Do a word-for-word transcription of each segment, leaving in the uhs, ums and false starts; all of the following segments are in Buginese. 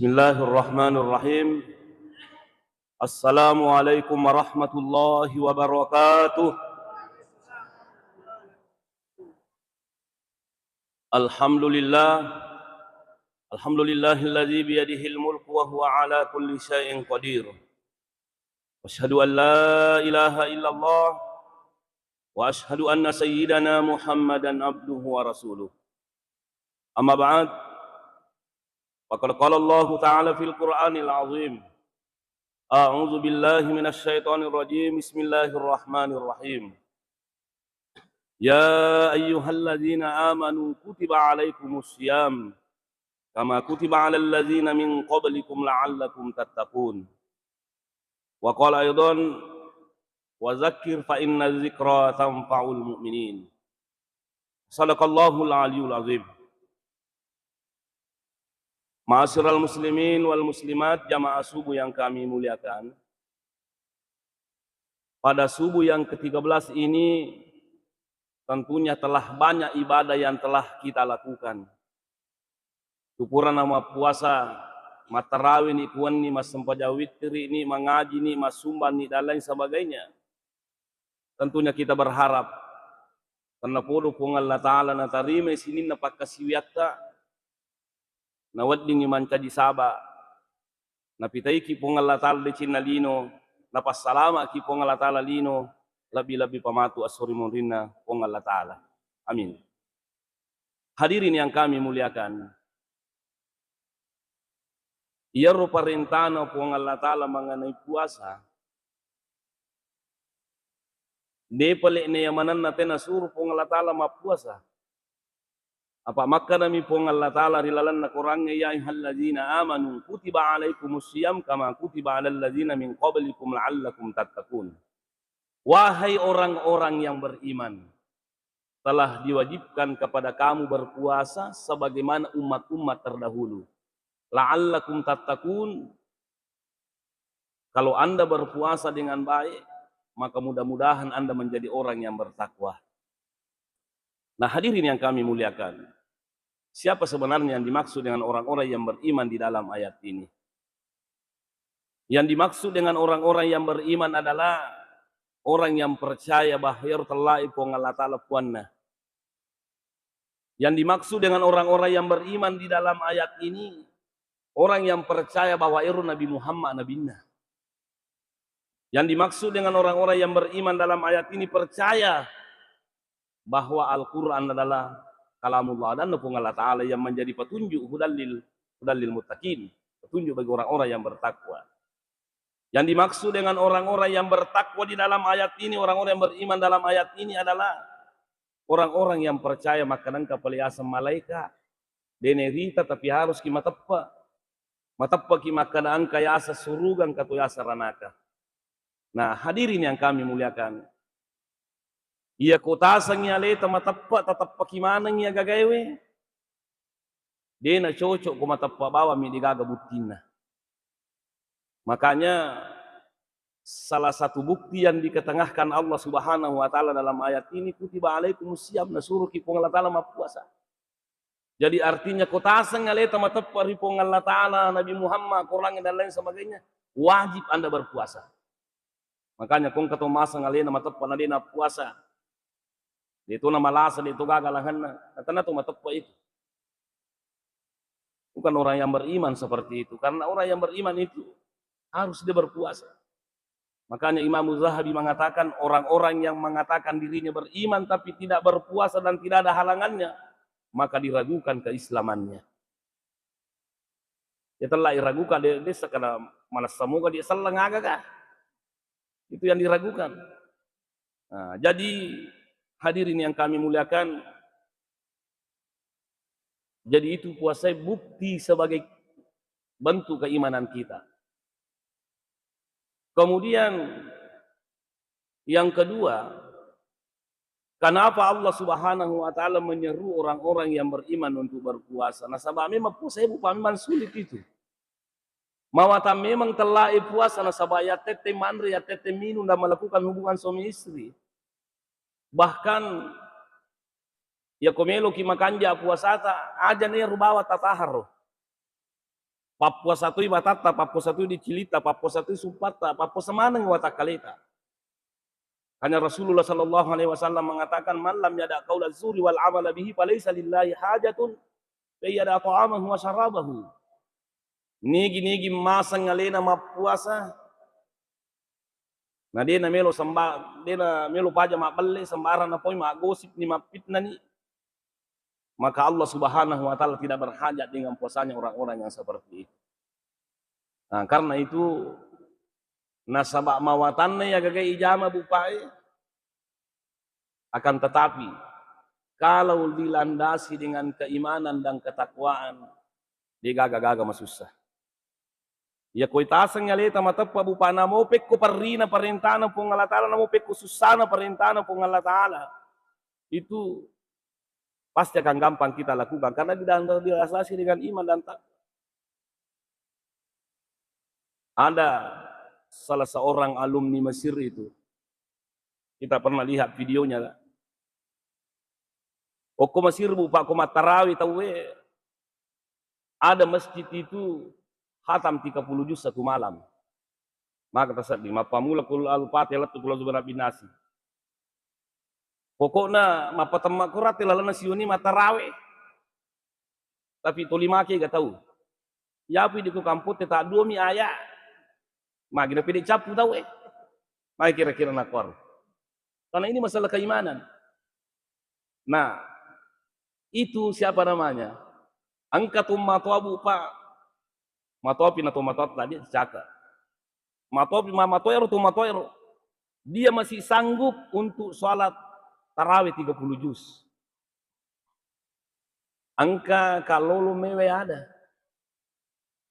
Bismillahirrahmanirrahim. Assalamualaikum warahmatullahi wabarakatuh. Alhamdulillah. Alhamdulillahilladzi biyadihil mulku wa huwa ala kulli syai'in qadir. Wa asyhadu an la ilaha illallah wa asyhadu anna sayyidana Muhammadan abduhu wa rasuluh. Amma ba'd. Faqad qala Allahu ta'ala fil Qur'anil azim. A'udzu billahi minasy syaithanir rajim. Bismillahirrahmanirrahim. Ya ayyuhalladzina amanu kutiba alaikumus siyam kama kutiba alal ladzina min qablikum la'allakum tattaqun. Wa qala aidan, wa zakkir fa inna zikra tanfa'ul mu'minin. Sadaqallahul aliyul azim. Ma'asyiral muslimin wal muslimat, jamaah subuh yang kami muliakan. Pada subuh yang ketiga belas ini, tentunya telah banyak ibadah yang telah kita lakukan. Tupurana mappuasa, mattarawe ni kuwenni, massempajang wittiri ni, mangaji ni, massumbang ni, dan lain sebagainya. Tentunya kita berharap tennapodo Puang Allah Ta'ala natarimai sininna pakkasiwiatta, naweddingngi mancaji saba, napitaiki Puang Allah Ta'ala decenna lino, napassalamaki Puang Allah Ta'ala lino, lebbi-lebbi pamatu esso ri munrinna Puang Allah Ta'ala. Amin. Hadirin yang kami muliakan, iyaro parentana Puang Allah Ta'ala mengenai puasa, de pale' nayamanenna tena suru Puang Allah Ta'ala mappuasa. Apa makkanami Puang Allah Ta'ala ri lalenna Korangnge, "Ya ayyuhalladzina amanu kutiba alaikumus siyam kama kutiba alal ladzina min qablikum la'allakum tattaqun." Wahai orang-orang yang beriman, telah diwajibkan kepada kamu berpuasa sebagaimana umat-umat terdahulu. La'allakum tattaqun, kalau Anda berpuasa dengan baik, maka mudah-mudahan Anda menjadi orang yang bertakwa. Nah, hadirin yang kami muliakan, siapa sebenarnya yang dimaksud dengan orang-orang yang beriman di dalam ayat ini? Yang dimaksud dengan orang-orang yang beriman adalah orang yang percaya bahwa iyaro tellae Puang Allah Ta'ala puanna. Yang dimaksud dengan orang-orang yang beriman di dalam ayat ini, orang yang percaya bahwa ero Nabi Muhammad nabinna. Yang dimaksud dengan orang-orang yang beriman dalam ayat ini percaya bahwa Al-Quran adalah kalamullah dan Puang Allah Ta'ala yang menjadi petunjuk, hudallil, hudallil muttaqin, petunjuk bagi orang-orang yang bertakwa. Yang dimaksud dengan orang-orang yang bertakwa di dalam ayat ini, orang-orang yang beriman dalam ayat ini adalah orang-orang yang percaya makkeda engka pale yaseng malaika, de nairita, tapi haruski mateppa. Mateppaki makkeda engka yaseng suruga, engka to yaseng ranaka. Nah, hadirin yang kami muliakan, iya ko tasengngi aleta mateppa, tateppaki manengngi agagaewe, de nacocok ko mateppa bawammi degaga buttinna. Makanya, salah satu bukti yang diketengahkan Allah Subhanahu wa Ta'ala dalam ayat ini, "Kutiba alaikumus siyam", nasuruki Puang Allah Ta'ala mappuasa. Jadi, artinya, ko taseng aleta mateppa ri Puang Allah Ta'ala, Nabi Muhammad, Korangnge, dan lain sebagainya, wajib Anda berpuasa. Makanya, ko engka to maseng alena mateppa na de nappuasa, de to namalasa, de to gaga lahanna, na tenna to mateppa itu. Bukan orang yang beriman seperti itu. Karena orang yang beriman itu harus dia berpuasa. Makanya Imam Zahabi mengatakan, orang-orang yang mengatakan dirinya beriman tapi tidak berpuasa dan tidak ada halangannya, maka diragukan keislamannya. Ya telah diragukan, de-, de sekedar malas semoga dia seleng aga kah? Itu yang diragukan. Nah, jadi hadirin yang kami muliakan, jadi itu puasa bukti sebagai bentuk keimanan kita. Kemudian yang kedua, kenapa Allah Subhanahu wa Ta'ala menyeru orang-orang yang beriman untuk berpuasa? Nasaba memang puasa bukan memang sulit itu. Mawatang memang tellae puasa, nasaba yattette manre, yattette minum, dan melakukan hubungan suami istri. Bahkan, yako meloki makanja puasata, aja ne rubawa tataharo. Pappuasa toi matatta, pappuasa toi dicilitta, pappuasa toi sumpatta, pappuasa maneng watakkaleta. Hanya Rasulullah sallallahu alaihi wasallam mengatakan, "Man lam yada' qaula zuri wal amala bihi, falaisa lillahi hajatun fi yada' ta'amahu wa syarabahu." Nigi-nigi maseng alena mappuasa, na de' na melo semba-, de' na melo paja mabbelle, sembarang na poi maggosip ni, mappitna ni, maka Allah Subhanahu wa Ta'ala tidak berhajat dengan puasanya orang-orang yang seperti itu. Nah, karena itu, nasaba mawatanna iya gaga ijama, Bu, Pak, e, akan tetapi, kalau dilandasi dengan keimanan dan ketakwaan, de' gaga-gaga masussa. Iya koi taseng aleta mateppa, Bu, Pak, namo pekko perrina parentana Puang Allah Ta'ala, namo pekko sussana parentana Puang Allah Ta'ala, itu pasti akan gampang kita lakukan karena dilandasi dengan iman dan takwa. Ada salah seorang alumni Mesir itu, kita pernah lihat videonya. Okko Mesir, Bu, Pak, ko mattarawe tauwe, ada masjid itu hatam tiga puluh juz satu malam. Maka tasedding, mappamula Qul Al-Fatihah lettu Qul A'udzu Birabbin Nasi. Pokokna mappatemma Quran te lalenna siuni mattarawe. Tapi toli make ga tau. Yapi di ko kampotte ta dua mi aya. Magi na pede cappu tau e. Mai kira-kira nakuaro. Karena ini masalah keimanan. Nah, itu siapa namanya? Engka to matoa, Bu, Pak. Matoapi na to matoa tadi caka. Matoapi ma-, matoero to matoero. Dia masih sanggup untuk sholat tarawih tiga puluh juz. Engka kallolo mewe ada.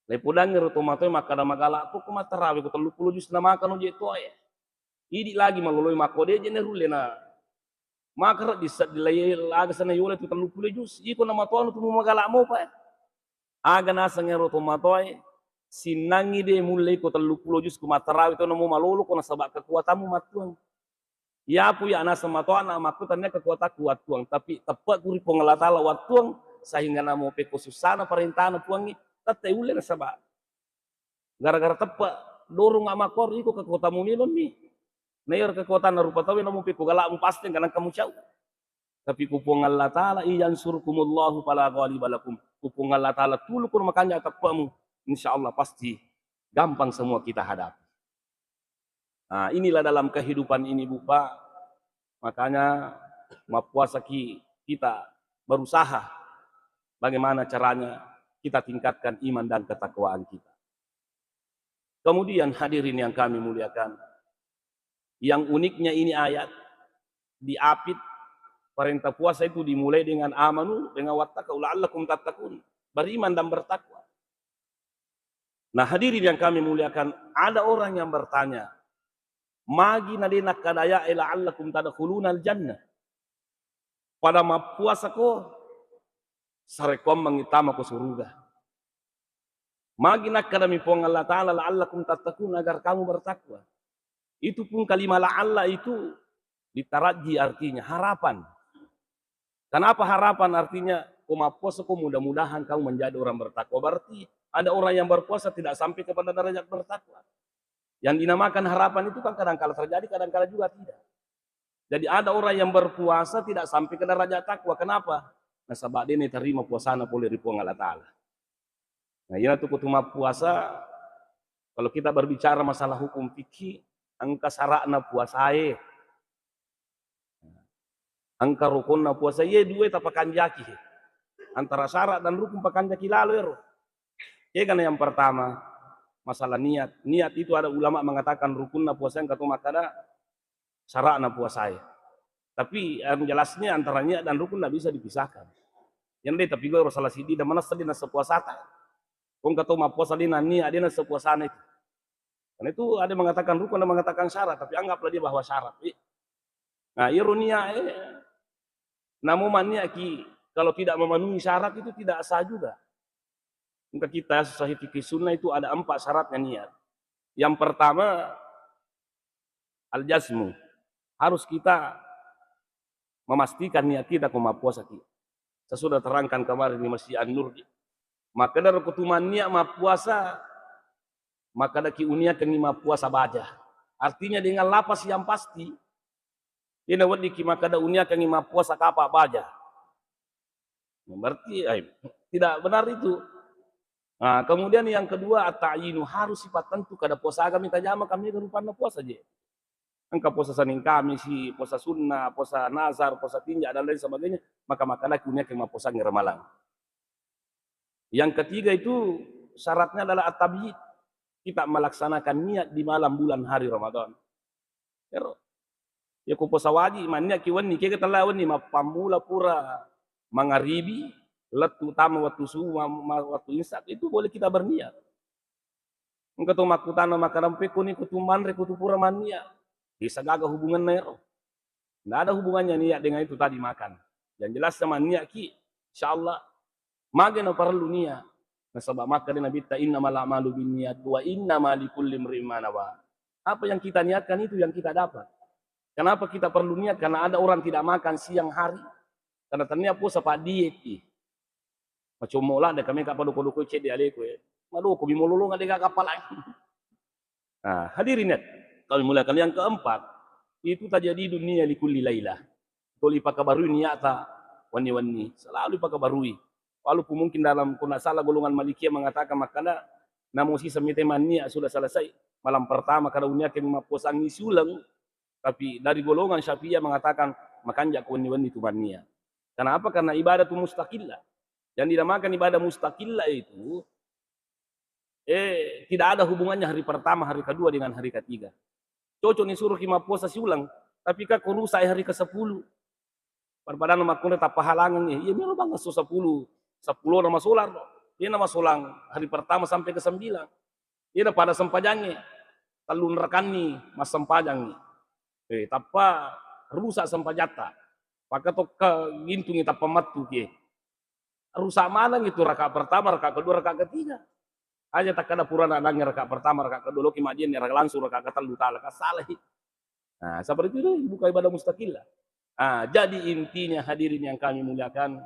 Lepodangngi ro to matoe makkada magala, "Ko, ko mattarawe ko telluppulo juz na makano je toae." Idi lagi maloloi makko de je ne rulle na. Maka ro dissa-, dilai aga sana yole tu telluppulo juz. Iko na matoanu tu mu magala mopa. Aga naseng ero to matoe, sinnangi de mulle ko telluppulo juz ko mattarawe to namo malolo ko nasaba kekuatanmu mattuang. Iyapu ya naseng matoanna makkutannia kekuatakku wattuang, tapi teppe'ku ri Puang Allah Ta'ala wattuang, sehingga namo pekko sussana parentana Puangnge, tette ulle nasaba gara-gara teppe dorong makkuaro iko kekuatanmu melonni. Na iyaro kekuatanna rupa tauwe namo pekko galakmu pasti engka nengka mucau. Tapi ku Puang Allah Ta'ala, "Iyansurkumullahu fala ghaliba lakum." Ku Puang Allah Ta'ala tulu ko makanja teppe'mu, insya Allah pasti gampang semua kita hadapi. Nah, inilah dalam kehidupan ini, Bu, Pak. Makanya, mappuasaki kita berusaha bagaimana caranya kita tingkatkan iman dan ketakwaan kita. Kemudian, hadirin yang kami muliakan, yang uniknya ini ayat diapit perintah puasa itu dimulai dengan amanu, dengan wattaqu la'allakum tattaqun, beriman dan bertakwa. Nah, hadirin yang kami muliakan, ada orang yang bertanya, "Magi na de nakkada aya'e la'allakum tadkhulunal jannah?" Pada mappuasako, sarekkoammengngi tamako suruga. Magi nakkadami Puang Allah Ta'ala, "La'allakum tattaqun," agar kamu bertakwa. Itu pun kalimat la'alla itu ditaraji artinya harapan. Kenapa harapan? Artinya, ko mappuasako mudah-mudahan kamu menjadi orang bertakwa. Berarti ada orang yang berpuasa tidak sampai kepada derajat bertakwa. Yang dinamakan harapan itu kan kadang kala terjadi, kadang kala juga tidak. Jadi ada orang yang berpuasa tidak sampai ke derajat takwa. Kenapa? Nasaba de naterima puasana pole ri Puang Allah Ta'ala. Nah, iyanatu ko tu mappuasa, kalau kita berbicara masalah hukum fikih, engka syaratna puasae. Engka rukonna puasa, iye dua tapakanjaki. Antara syarat dan rukun pakanjaki lalo ero. Kegana yang pertama, masalah niat. Niat itu ada ulama mengatakan rukunna puasa, engka to makkada syaratna puasae. Tapi yang jelasnya antara niat dan rukun tidak bisa dipisahkan. Yang de tapi gue salah sidi dan mana sedih nasa puasata. Kong kata mappuasa de niat de nasa puasana itu. Karena itu ada mengatakan rukun, ada mengatakan syarat, tapi anggaplah dia bahwa syarat. I-, Nah, iyaro niat, eh, namo maniat ki, kalau tidak memenuhi syarat itu tidak sah juga. Engka kita sahih fikih sunnah itu ada empat syaratnya niat. Yang pertama, al-jazmu. Harus kita memastikan niat kita ko mappuasa ki. Saya sudah terangkan kemarin di Masjid An-Nur. Makkedaro ko tu mannia mappuasa, makkedaki uniakengngi mappuasa baja. Artinya dengan lapas yang pasti, de naweddikki makkeda uniakengngi mappuasa kapa baja. Berarti, eh, tidak benar itu. Nah, kemudian yang kedua, at-ta'yinu, harus sipattentu kada puasa agami tajama kami rupanna puasa je. Engka puasa Senin Kamisi, puasa sunnah, puasa nazar, puasa tinja, dan lain sebagainya, maka makkedaki uniakengngi mappuasangngi Ramalang. Yang ketiga itu syaratnya adalah at-tabyit. Kita melaksanakan niat di malam bulan hari Ramadan. Ero. Ya ko puasa wajib, manniakki wenni, kega tella wenni, mappammula pura mangaribi, lettu tama waktu subuh, ma-, ma-, waktu imsak, itu boleh kita berniat. Engka to makkutana makkeda, "Pekkoni ko tu manre, ko tu pura manniat?" Bisa gaga hubunganna ero. Nggak ada hubungannya niat dengan itu tadi makan. Yang jelasnya manniatki, insyaallah, mage naparellu niat. Nasaba makkeda Nabitta, "Innamal a'malu binniyat wa innama likulli imri'in ma nawa." Apa yang kita niatkan itu yang kita dapat. Kenapa kita perlu niat? Karena ada orang tidak makan siang hari. Karena tania puasa pa diet i. Macommo ladde kami ka padoko-doko cedde aleku e. Madoko mi mololonga de gaga apalagi. Nah, hadirin yang kami muliakan, yang keempat, itu tajadidu niyya likulli lailah. Tuli pakabarui niata wenni-wenni, selalu pakabarui. Walaupun mungkin dalam, kalau nggak salah, golongan Malikiyah mengatakan makkeda, namo siseng mite mannia sudah selesai. Malam pertama kada uniakengngi mappuasangngi siuleng, tapi dari golongan Syafi'iyah mengatakan makanja ko wenni-wenni tu mannia. Kenapa? Karena ibadah itu mustaqillah. Yang dinamakan ibadah mustaqillah itu, eh, tidak ada hubungannya hari pertama, hari kedua dengan hari ketiga. Cocok ni suruh ki mappuasa siuleng, tapi ka ko rusak hari kesepuluh. Pada-pada makkunrai tappa halangengngi. Iya melo bang esso sepuluh, sepuluh nama solar. Iya nama solang hari pertama sampai ke sembilan. Iya pada sempajangngi. Tellunrakanni massempajangngi. Eh, tappa rusak sempajatta. Paka tokka gintungi tappa mattu ki. Rusak maneng itu rakaat pertama, rakaat kedua, rakaat ketiga. Aja takkada pura nanangnge rakaat pertama, rakaat kedua, loki majjenne raka-, langsung rakaat ketellu tala, kasalahi. Nah, seperti itu bukan ibadah mustaqillah. Ah, jadi intinya hadirin yang kami muliakan,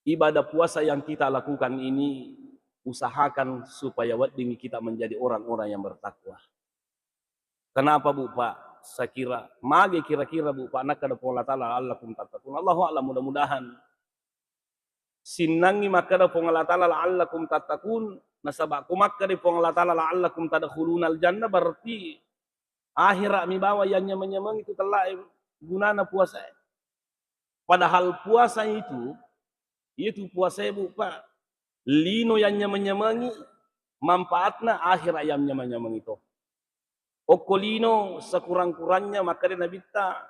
ibadah puasa yang kita lakukan ini usahakan supaya wedding kita menjadi orang-orang yang bertakwa. Kenapa, Bu, Pak? Saya kira, mage kira-kira, Bu, Pak, nakkeda Puang Allah Taala, "La'allakum tattaqun." Allahu a'lam, mudah-mudahan. Sinnangngi makkeda Puang Allah Taala, "La'allakum tattaqun," nasaba ko makkeda Puang Allah Taala, "La'allakum tadkhulunal jannah," berarti akhera mi bawang yang nyameng-nyameng itu tellae gunana puasa. Padahal puasa itu, itu puasa, Bu, Pak, lino yang nyameng-nyamengi, manfaatna akhera yang nyameng-nyamengi to. Okko lino sekurang-kurangnya makkeda Nabitta,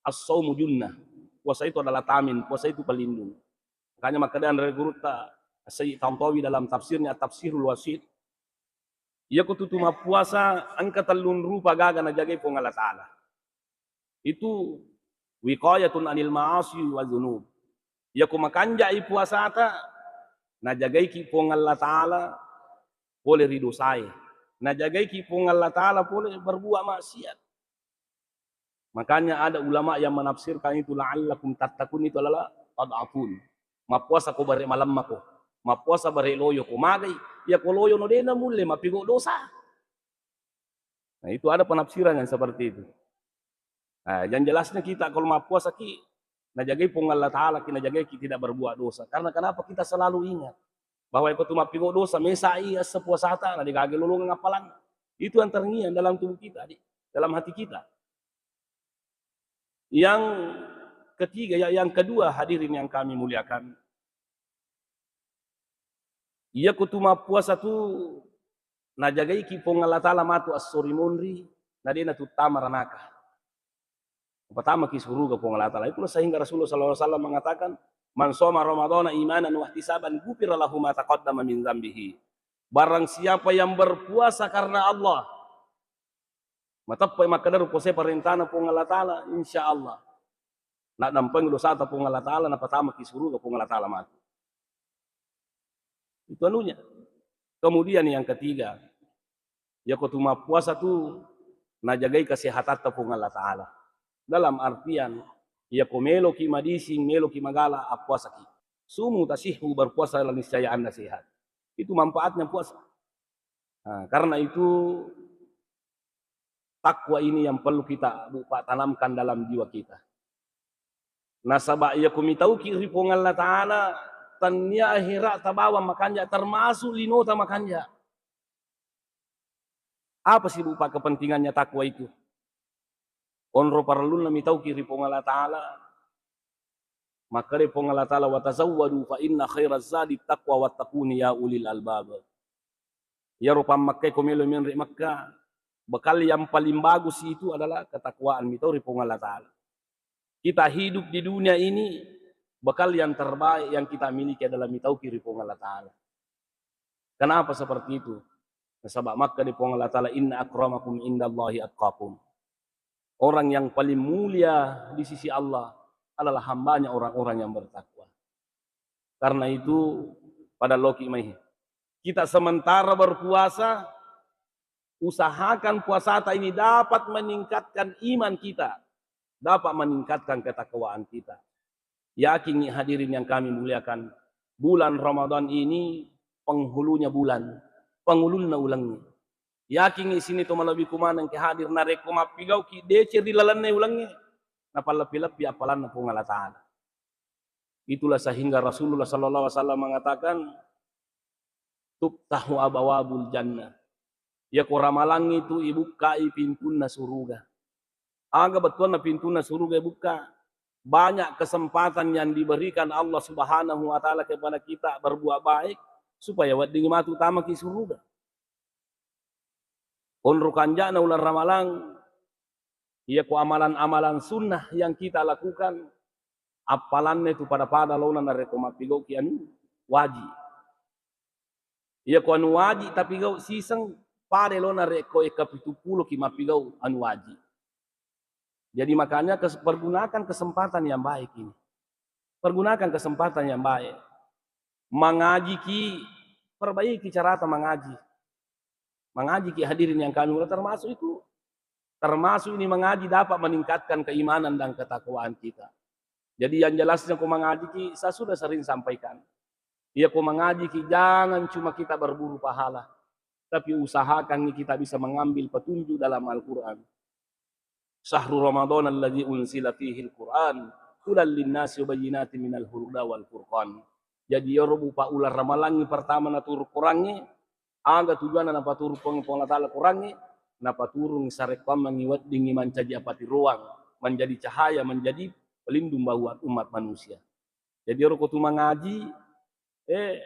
"As-saumu junnah." Puasa itu adalah tameng, puasa itu pelindung. Makanya makkeda anre gurutta Sayyid Tantawi dalam tafsirnya At-Tafsirul Wasit, iya ko tutu mappuasa engka tellung rupa gaga najagai Puang Allah Taala. Itu wiqayatun anil ma'asi wa dzunub. Iya ko makanjai puasata, najagaiki Puang Allah Taala pole ri dosae. Najagaiki Puang Allah Taala pole berbuat maksiat. Makanya ada ulama yang menafsirkan itu, "La'allakum tattaqun," itu adalah tad'afun. Mappuasa ko bare malemmako. Mappuasa bare loyoko. Magai, iya ko loyono de namulle mappigau dosa. Nah, itu ada penafsiran yang seperti itu. Nah, yang jelasnya kita kalau mappuasaki, najagai Puang Allah Taala ki, najagaiki tidak berbuat dosa. Karena kenapa kita selalu ingat bahwa iko tu mappigau dosa, mesai esse puasata, na degaga lolongeng appalang. Itu yang terngiang dalam tubuh kita, di dalam hati kita. Yang ketiga, ya, yang kedua, hadirin yang kami muliakan, iya ko tu mappuasa tu najagaiki Puang Allah Taala matu esso ri monri, na de natuttama ranaka. Patamaki suruga Puang Allah Taala. Itulah sehingga Rasulullah sallallahu alaihi wasallam mengatakan, "Man shoma Ramadhana imanan wahtisaban ghufira lahu ma taqaddama min dzambihi." Barang siapa yang berpuasa karena Allah, mateppe'i makkeda ro puasae parentana Puang Allah Taala, insya Allah naddampeng dosata Puang Allah Taala, napatamaki suruga Puang Allah Taala matu. Itu anunya. Kemudian yang ketiga, iya ko tu mappuasa tu najagai kesehatatta Puang Allah Taala. Dalam artian, iya ko meloki madising, meloki magala, appuasaki. Sumu tasihhu, berpuasa adalah niscaya Anda sehat. Itu manfaatnya puasa. Nah, karena itu takwa ini yang perlu kita, Bu, Pak, tanamkan dalam jiwa kita. Nasaba iya ko mitauki ri Puang Allah Ta'ala, tannia akhira'ta bawang makanja, termasuk linota makanja. Apa sih, Bu, Pak, kepentingannya takwa itu? Onro parellunna mitauki ri Puang Allah Ta'ala. Makkeda Puang Allah Ta'ala, "Wa tazawwadu fa inna khairaz zadi taqwa wattaquni ya ulil albab." Iyaro pammakkai ko melo menre Mekka, bekal yang paling bagus itu adalah ketakwaan, mitau ri Puang Allah Ta'ala. Kita hidup di dunia ini, bekal yang terbaik yang kita miliki adalah mitauki ri Puang Allah Ta'ala. Kenapa seperti itu? Nasaba makkeda Puang Allah Ta'ala, "Inna akramakum indallahi atqakum." Orang yang paling mulia di sisi Allah adalah hambanya orang-orang yang bertakwa. Karena itu, pada loki mai. Kita sementara berpuasa, usahakan puasata ini dapat meningkatkan iman kita, dapat meningkatkan ketakwaan kita. Yakin, hadirin yang kami muliakan, bulan Ramadan ini penghulunya bulan, pengulunna ulengnge. Yakin, sini to malebbi kumaneng ke hadir, narekko mappigauki deceng ri lalenna ulengnge, napalleppi-leppi appalanna Puang Allah Ta'ala. Itulah sehingga Rasulullah sallallahu alaihi wasallam mengatakan, "Tuftahu abwabul jannah." Iya ko ramalang itu ibukkai pintunna suruga. Aga bettuanna pintunna suruga ibukka? Banyak kesempatan yang diberikan Allah Subhanahu wa Ta'ala kepada kita berbuat baik supaya wedding matu tamaki suruga. Onro kanja'na uleng ramalang, iya ko amalan-amalan sunnah yang kita lakukan, appalanna itu pada-pada lona narekko mappigauki anu waji. Iya ko anu waji tapigau siseng, pada lona rekko eka pitu pulo ki mappigau anu waji. Jadi makanya kes-, pergunakan kesempatan yang baik ini. Pergunakan kesempatan yang baik. Mangajiki, perbaiki carata mangaji. Mangajiki, hadirin yang kami muliakan, termasuk itu. Termasuk ini mengaji dapat meningkatkan keimanan dan ketakwaan kita. Jadi yang jelasnya ko mangajiki, saya sudah sering sampaikan. Iya ko mangajiki, jangan cuma kita berburu pahala, tapi usahakan kita bisa mengambil petunjuk dalam Al-Quran. Syahru Ramadan alladzi unsila fihil Quran hudan linnasi wa bayyinatin minal huda wal furqan. Jadi, iyaro bupa uleng ramalangngi pertama naturu Qurangnge, aga tujuanna napaturu Puang, Puang Allah Ta'ala Qurangnge? Napaturung sarekkoammengngi weddingngi mancaji apatiroang, menjadi cahaya, menjadi pelindung buat umat manusia. Jadi, iyaro ko tu mangaji, eh,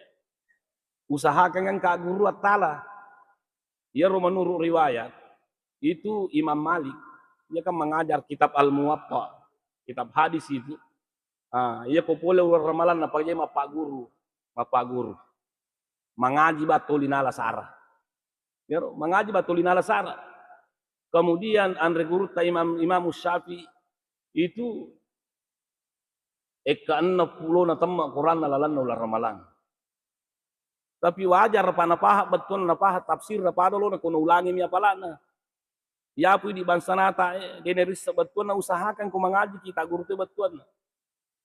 usahakan engka guru attala. Iyaro menurut riwayat, itu Imam Malik, dia kan mengajar kitab Al-Muwatta, kitab hadis itu. Ah, iya ko pole uleng ramalang napake mappaguru, mappaguru. Mangaji ba toli nala sara. Iyaro, mangaji ba toli nala sara. Kemudian anre gurutta Imam, Imam Syafi'i itu ekka enneng pulo natemme Quranna lalenna uleng ramalang. Tapi wajar pa napaha bettuanna, napaha tafsirna, pada lona ko naulangi mi apalana. Yapu di bangsanata, eh, de narissa bettuanna, usahakan ko mangaji kita guru te bettuanna.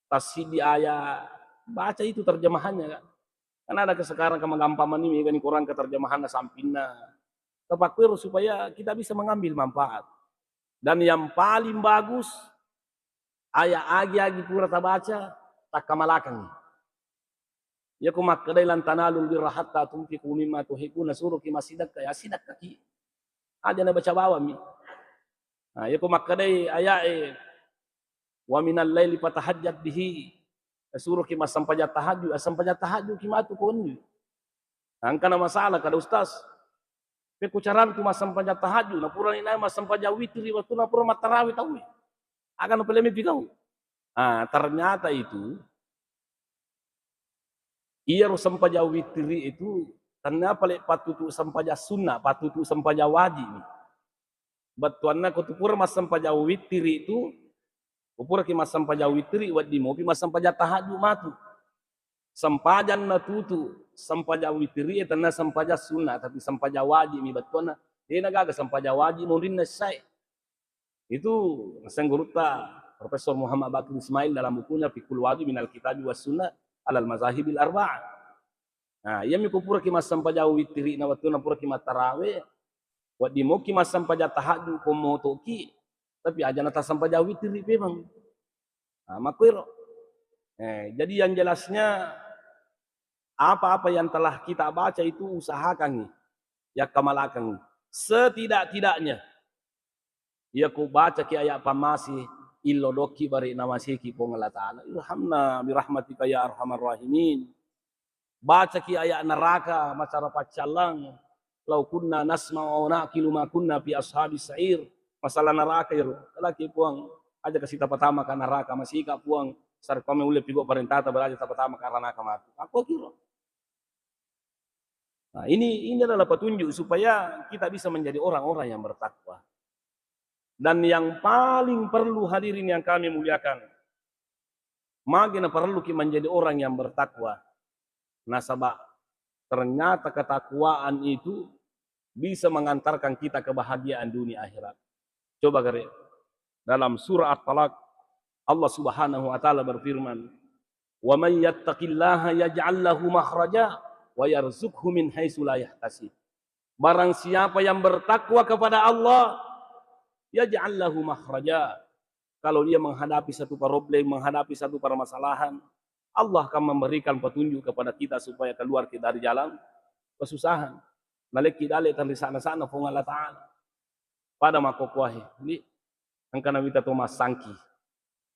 Tassiddi ayat, baca itu terjemahannya, kan. Kan ada ke sekarang ke magampang mani megani Quran ke terjemahanna sampinna. Tapakkuero supaya kita bisa mengambil manfaat. Dan yang paling bagus, aya agi-agi pura tabaca, takkamalakangngi. Iya ko makkedai, "Lan tanalul birra hatta tunfiqu mimma tuhibbun," nasuroki massidekka, ya sidekkaki. Aja nabaca bawammi. Nah, iya ko makkedai aya'e, "Wa minal laili fatahajjad bihi," nasuroki massempajang tahajud, assempajang tahajudki matu ko wenni. Engkana masalah kada ustaz. Pekko carantu massempajang tahajud, napurani nai massempajang witri, wettunna pura mattarawe tauwe. Aga napalemi pigau. Ah, ternyata itu, iyaro sempajang witri itu, tennia pale pattutu sempajang sunnah, pattutu sempajang wajib. Bettuanna ko tu pura massempajang witri itu, ko puraki massempajang witri, wedding mopi massempajang tahajud matu. Sempajang natutu, sempajang witri, eh, tenna sempajang sunnah, tapi sempajang wajib mi bettuanna. Dena gaga sempajang wajib monrinna isyae. Itu naseng gurutta Profesor Muhammad Bakri Ismail dalam bukunya Fiqhul Wajib Minal Kitabi Was Sunnah, alal mazahibil arba'ah. Nah, iyami ko puraki massempajang wittiri'na wettunna puraki mattarawe, wedding moki massempajang tahajud ko motoki, tapi aja na tassempajang wittiri memang. Nah, makkuero. Eh, jadi yang jelasnya apa-apa yang telah kita baca itu usahakangi, yakkamalakangi. Setidak-tidaknya, iya ku bacaki ayat pammase, illodokki bare namaseki Puang Allah Ta'ala. Irhamna birahmatika ya arhamar rahimin. Bacaki ayat neraka, macara paccallang. Lau kunna nasma'u au naqilu ma kunna fi ashabis sa'ir. Masalah neraka iro. Laki Puang, aja kasi tapatama ka neraka, masika Puang. Sarkome ulle pigo parentata beraja tapatama ka neraka matu. Aku kiro. Nah, ini ini adalah petunjuk supaya kita bisa menjadi orang-orang yang bertakwa. Dan yang paling perlu hadirin yang kami muliakan, magi na parelluki menjadi orang yang bertakwa. Nasaba ternyata ketakwaan itu bisa mengantarkan kita kebahagiaan dunia akhirat. Coba gare, dalam surah At-Talaq, Allah Subhanahu wa Ta'ala berfirman, "Wa may yattaqillaha yaj'al lahu makhraja wa yarzuqhu min haitsu la yahtasib." Barang siapa yang bertakwa kepada Allah, yaj'al lahu makhraja. Kalau dia menghadapi satu problem, menghadapi satu permasalahan, Allah akan memberikan petunjuk kepada kita supaya keluar kita dari jalan kesusahan. Nalekki dale tanri sana-sana Puang Allah Ta'ala. Pada makkokkoe, di engka nawita to massangki,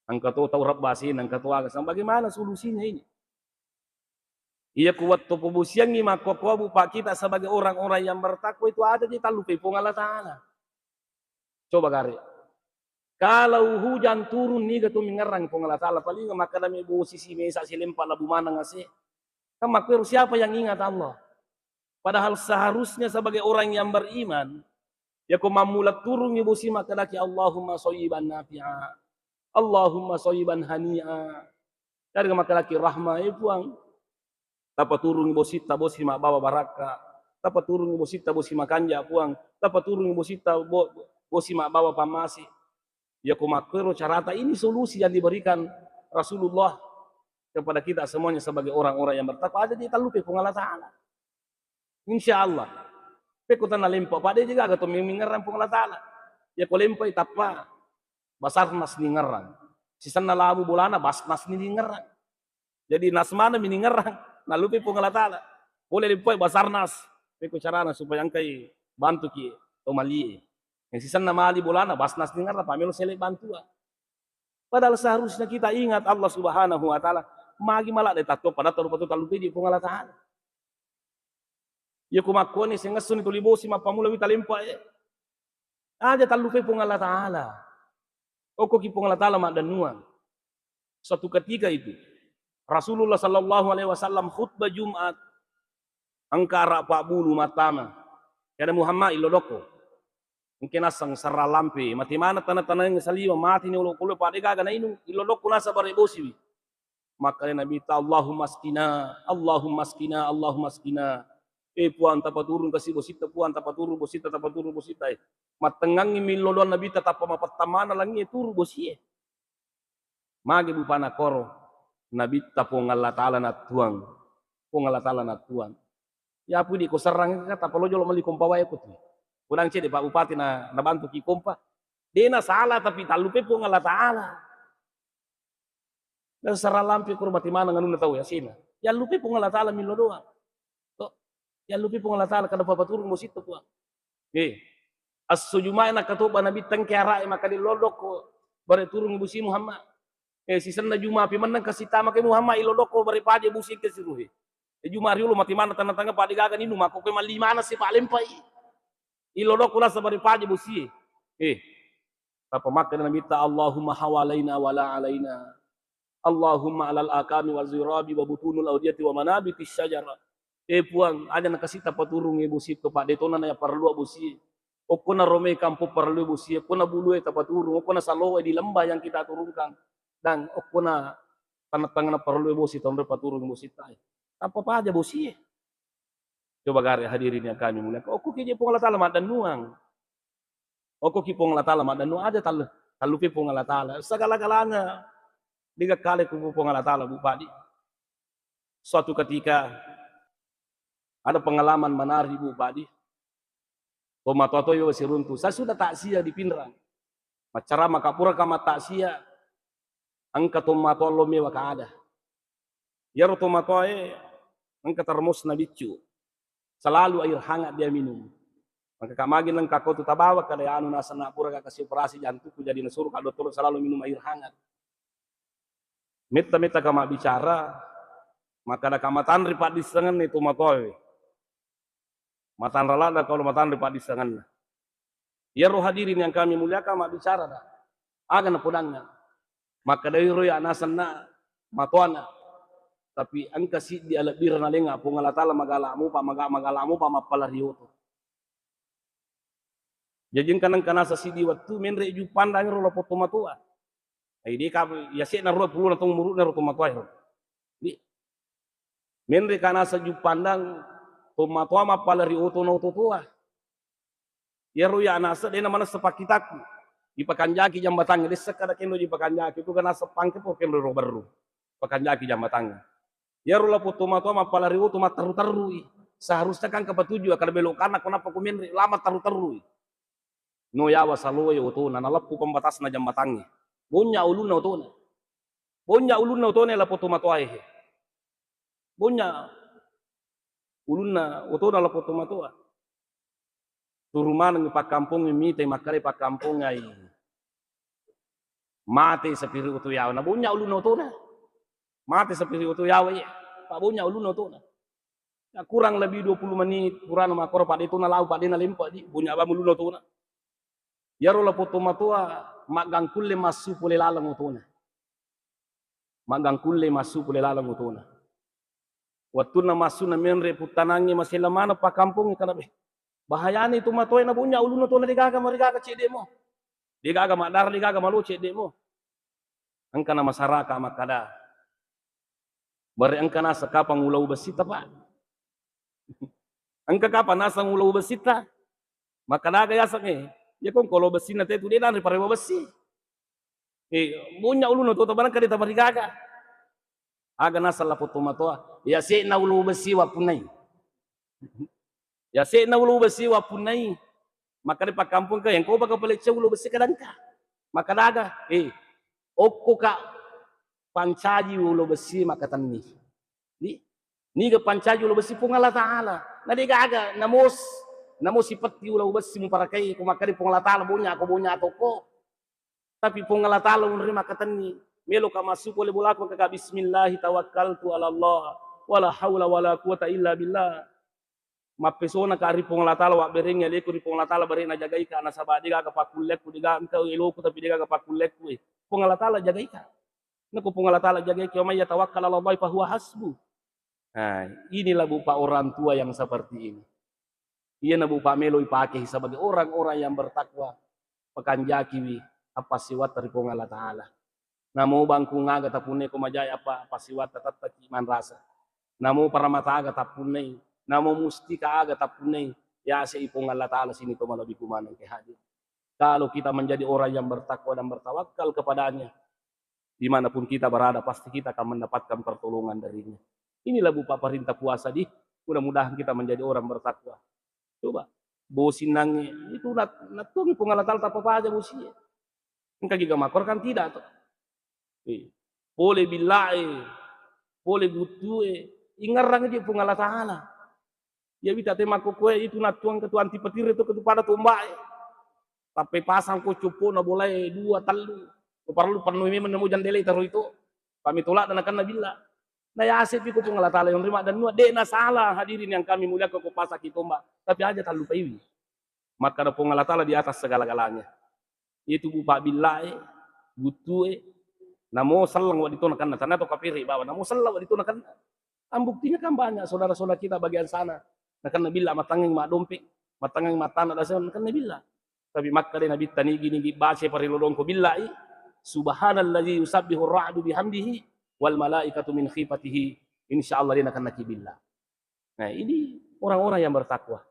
engka to tau rebbasina, engka to aga. Bagaimana solusinya ini? Iya ku wettu pobosiangngi makkokkoe, Bu, Pak, kita sebagai orang-orang yang bertakwa itu ada di tallupai Puang Allah Ta'ala. Coba gare. Kalau hujan turun niga tu mingerrang Puang Allah Ta'ala, paling makkada mi bosi si mesa si lempa labu maneng ase. Kan makkuero siapa yang ingat Allah? Padahal seharusnya sebagai orang yang beriman, ya ko mammula turungi bosi makkadaki Allahumma shayyiban nafi'a. Allahumma shayyiban hani'a. Jadi makkadaki rahma, eh Puang. Tapaturungi bositta bosi mabbawa barakka. Tapaturungi bositta bosi makanja Puang. Tapaturungi bositta bo-, bosi mabbawa pammase. Ya ko makkuero carata, ini solusi yang diberikan Rasulullah kepada kita semuanya sebagai orang-orang yang bertakwa. Aja ditallupai Puang Allah Ta'ala. Insya Allah. Pekko tanna lempa, pada jaga to mingerrang Puang Allah Ta'ala. Ya ko lempai tappa Basarnas ningerrang. Sisenna labu bolana Basnas ningerrang. Jadi nas maneng mi ningerrang, nallupai Puang Allah Ta'ala. Pole leppoe Basarnas. Pekko carana supaya engkai bantuki to malie. Yang sisenna mali bolana Basnas ningerrang, pamelo sele bantua. Padahal seharusnya kita ingat Allah Subhanahu wa Ta'ala. Magi mala de tatto pada taru patu tallupai di Puang Allah Ta'ala. Iya ku makkoni sengessuni tuli bosi mappamula wita lempa e. Aja tallupai Puang Allah Ta'ala. Okkoki Puang Allah Ta'ala maddennuang. Suatu ketika itu, Rasulullah sallallahu alaihi wasallam khutbah Jumat, engka ara pabbulu mattama. Kada Muhammad, illo dokko. Engke nasseng serra lampe, mate maneng taneng-taneng saliwa, mate ni olokolo, pada gaga nainung, illo dokko nasaba rebosiwi. Makkeda Nabitta, "Allahumma askina, Allahumma askina, Allahumma askina." Eh, Puang, tapaturung kasi bositta, Puang, tapaturung bositta, tapaturung bositta, eh. Mattengngangngi millo doang Nabitta, tappa mapettamana langie turu bosie. Magi bupana koro, Nabitta Puang Allah Ta'ala nattuang. Puang Allah Ta'ala nattuang. Ya pudi ko serrang ka, tappa lo jolo melli kompa wae ko tu. Kodang cedde Pak Bupati na, nabantuki kompa. Dena salah, tapi tallupai Puang Allah Ta'ala. Dan saralampi ko mati maneng anunna tau yasena. Yallupai Puang Allah Ta'ala millo doang. To, yallupai Puang Allah Ta'ala kada papaturung bositta Puang. Eh, esso Jumae nakkatoba Nabitta engke arae makkeda illo dokko bare turung bosi Muhammad. Eh, sisenna Juma pi menneng kasi tama ke Muhammad, illo dokko bare paje bosi engke siruhe. Eh, Juma riolo mati maneng taneng-taneng pada gaga ninung, makko koe malli maneng si palempai. Illo dokko nasaba ri paje bosie. Eh, tappa makkeda Nabitta, "Allahumma hawalaina wala alaina. Allahumma alal akami wa zirabi wa butunul audiyati wa manabiti syajara." Eh Puang, aja nakasi tapaturungi bosi to, Pak, de tona na parellua bosie. Okkona romai kampong parellui bosie, okkona bulue tapaturung, okkona saloe di lembah yang kita turunkan. Dan okkona taneng-taneng parellui bosi, tonroi paturungi bosi tae. Tappa paja bosie. Coba gare hadirin yang kami muliakan. Okkoki je Puang Allah Ta'ala maddennuang. Okkoki Puang Allah Ta'ala maddennuang, aja tal-, tallupai Puang Allah Ta'ala. Segala-galanya digakkale ku Puang Allah Ta'ala, Bu Padi. Suatu ketika ada pengalaman menarik, Bu, Pak, di. Tomatoa toi siruntu. Saya sudah takziah di Pinrang. Maccara maka pura kama takziah. Engka tomatoa lo mewa ka ada. Iyaro tomatoae engka termosna biccu. Selalu air hangat dia minum. Maka ka magi nengka ko tu tabawa kada anu naseng na pura ka kasi operasi jantukku jadi nasuro ka dottoro selalu minum air hangat. Metta-metta ka mabbicara, makkada ka matanre paddissengenna tomatoae. Matanra ladda kalau matanre paddissengenna. Iyaro hadirin yang kami muliakan mabbicara da. Aga napodangnga. Makkada iro ya nasenna matoana. Tapi engka siddi alebbireng nalenga Puang Allah Taala magala mupa, maga-, magala mupa mappala ri oto. Jaji engka nengka nasa siddi wettu menre ju pandang ro lapong tomatoa. Ai de ka yase'na ruwa pulona taung umuru'na ro tomatoa ro. Di menre ka nasa ju pandang tomatoa mappala ri oto na oto toa. Iyaro ya nasa de na manessa pakkitakku. Dipakanjaki jambatangnge, dessa kada kenro dipakanjaki, tu ga nasa pangke po kenro ro berru. Pakanjaki jambatangnge. Iyaro lapong tomatoa mappala ri oto matterru-terrui. Seharusnya kan kapatuju akkada belok kanna ko nappa ko menre lama terru-terrui. No yawa saloe otona, naleppu pembatasna jambatangnge. Bonnya ulunna otona. Bonnya ulunna otona lapong tomatoae. Bonnya ulunna otona lapong tomatoa. Turu maneng pakkampongnge mitai makkada pakkampongnge ai. Mate sapiri oto yawa, na bonnya ulunna otona. Mate sapiri oto yawa iya. Pa bonnya ulunna otona. Ya, kurang lebih dua puluh menit, purana makkoro, pa de tona lau, pa de nalempa di, bonnya bang ulunna otona. Iyaro lapong tomatoa maggangkulle massu pole laleng otona. Maggangkulle massu pole laleng otona. Wettunna massu na menre puttanangnge masella maneng pakkampongnge kada be. Bahayani tomatoae na bonnya ulunna otona de gaga marigaga cedde mo. De gaga maddara, de gaga malo cedde mo. Engka na masyarakat makkada. Bare engka naseng kapang ulau bessita, Pak. Engka kapang naseng ulau bessita. Makkada aga yaseng e. Ya kong kolo bessinna te tu de nanre parewa bessi. Eh, bonnya ulunna otota barangka de tamarigaga. Aga naseng lapong tomatoa. Yase'na ulau bessi wappunnai. Yase'na ulau bessi wappunnai. Makkada pakkampong ka, engko baka palecce ulau bessi kadangka. Makkada aga, eh, okko ka pancaji ulau bessi makkatenni. Ni, niga pancaji ulau bessi Puang Allah Taala. Na de gaga, namo s-, namo sipetti ulau bessi muparakai, ko makkada Puang Allah Taala bonnya, ko bonnya toko. Tapi Puang Allah Taala unri makkatenni. Melo ka massu pole bolaku ka bismillah tawakkaltu ala Allah. Wala haula wala quwata illa billah. Mappesona ka ri Puang Allah Taala, wabberengngi aleku ri Puang Allah Taala, bare najagai ka, nasaba de gaga pakkullekku, de gaga engka eloku, tapi de gaga pakkullekku, eh. Puang Allah Taala jagai ka. Nako Puang Allah Taala jagai ka, wa may yatawakkal ala Allah fa huwa hasbu. Nah, inilah Bu Pak orang tua yang seperti ini. Iyana Bu Pak melo ipake sebagai orang-orang yang bertakwa. Pakanjakiwi appassiwatta ri Puang Allah Taala. Namo bangkung aga tapunnai ko majai apa passiwatta tattaki manrasa. Namo paramata aga tapunnai, namo mustika aga tapunnai, yase i Puang Allah Taala sini to malebbi kumaneng ke hadir. Kalau kita menjadi orang yang bertakwa dan bertawakal kepadanya, dimanapun kita berada, pasti kita akan mendapatkan pertolongan darinya. Inilah Bu Pak perintah puasa di, mudah-mudahan kita menjadi orang bertakwa. Coba, bosi nangnge, itu nat-, nattuangi Puang Allah Taala tappa paja bosi. Engka giga makkoro kan tidak to. Eh, pole billae, pole guttue, ingerrang je Puang Allah Taala. Iya wita te makkokkoe itu nattuang ketu anti petir itu ketu pada tombak e. Tappe pasang ko coppo na bolae dua, tellu. Ko parellu pennui memang namo jandele taro itu. Pami tolak dan akan nabilla. Na yase pi ko Puang Allah Taala yang terima dan nua. De na salah hadirin yang kami muliakan ko pasaki tombak. Tapi aja tallu paiwi. Makkada Puang Allah Taala di atas segala-galanya. Itu Bu Pak billae, guttue, namo selleng wedding to nakenna. Tanna to kapiri bawa, namo selleng wedding to nakenna. Kan buktinya kan banyak saudara-saudara kita bagian sana. Nakenna billa mattangngi maddompe, mattangngi mattana dasa nakenna billa. Tapi makkada Nabitta nigi-nigi baca parilodongko billai, subhanalladzi yusabbihu ar-ra'du bihamdihi wal malaikatu min khifatihi. Insya Allah de nakennaki billa. Nah, ini orang-orang yang bertakwa.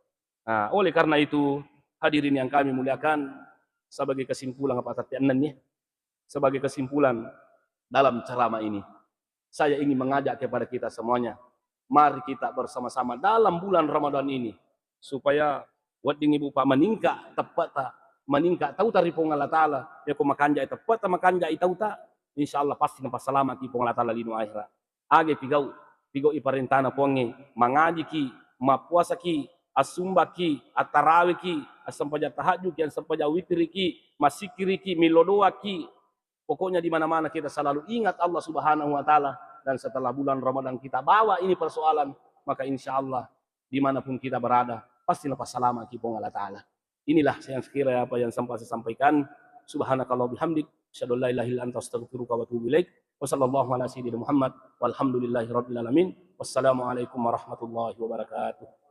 Nah, oleh karena itu, hadirin yang kami muliakan, sebagai kesimpulan apa tadi ennennya, sebagai kesimpulan dalam ceramah ini, saya ingin mengajak kepada kita semuanya, Mari kita bersama-sama dalam bulan Ramadan ini, supaya wedding ibu pak meningkat teppata, meningkat tauta ri Puang Allah Ta'ala. Ya ko makanjai teppata, makanjai tauta, insya Allah pasti napasalamaki Puang Allah Ta'ala lino akhirat. Aga pigau, pigau iparentana Puangnge, mangajiki, mappuasaki, assumbaki, attaraweki, assempajang tahajudki, assempajang witriki, massikkiriki, millo doaki. Pokoknya di mana-mana kita selalu ingat Allah Subhanahu wa Ta'ala, dan setelah bulan Ramadan kita bawa ini persoalan, maka insya Allah dimanapun kita berada, pasti napasalamaki Puang Allah Ta'ala. Inilah yang sekiranya apa yang sempat saya sampaikan. Subhanakallah bihamdik, asyhadu an la ilaha illa anta astaghfiruka wa atubu ilaik. Wa sallallahu ala sayyidina Muhammad walhamdulillahi rabbil alamin. Wassalamualaikum warahmatullahi wabarakatuh.